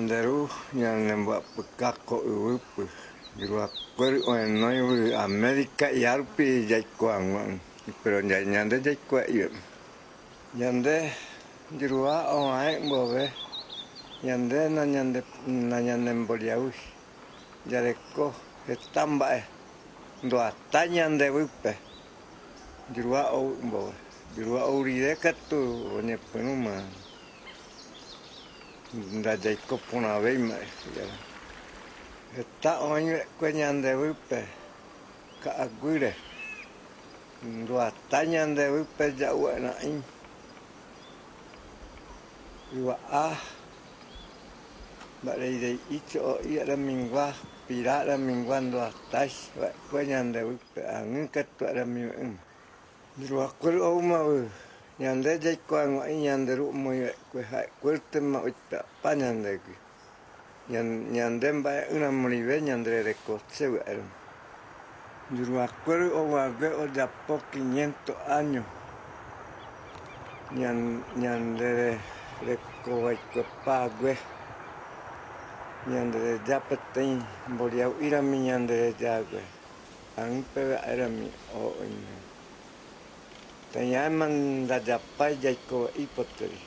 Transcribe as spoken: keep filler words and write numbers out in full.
Nderu ñanembapüka ko'üwüpü. Yuru akueru oenoi wü América i arupi yaikuawa'i. Pero ñande yaikua'i. Ñande yuru owae'u boowe. Ñande nañande, nañande mboliawi. Yareko jeta mba'e nduata ñande wüpe. Yuru owae'u boowe. Yuru ourire katu oñepünuma. Nda yaiko puna wei ma. Jeta oin we'ekue ñande wüpe. Ka'agüle nduata ñande wüpe yau'we'na'ai. Iwa'a ba'reirei icho o'i a'ramingua, pira a'ramingua nduata we'ekue ñande wüpe. Aüngü katu a'ramiwe'üma. Yuru akueru ouma wü ñande yaikuawa'i, ñande ru'umüin we'ekue, ja'ekuerute ma'i tapa ñandegü. Ñan, ñande mba'e üramuri we ñandere rekotse wü'aruma. Yuru akueru ouawe oyapo quinientos año. Ñan, ñandere rekowaikuepawe. Ñandere yapetüin mboliau'irami ñandere yawe. Aüngü pewe a'erami oin. Teiaema nda yapai yaikowa ipoteri.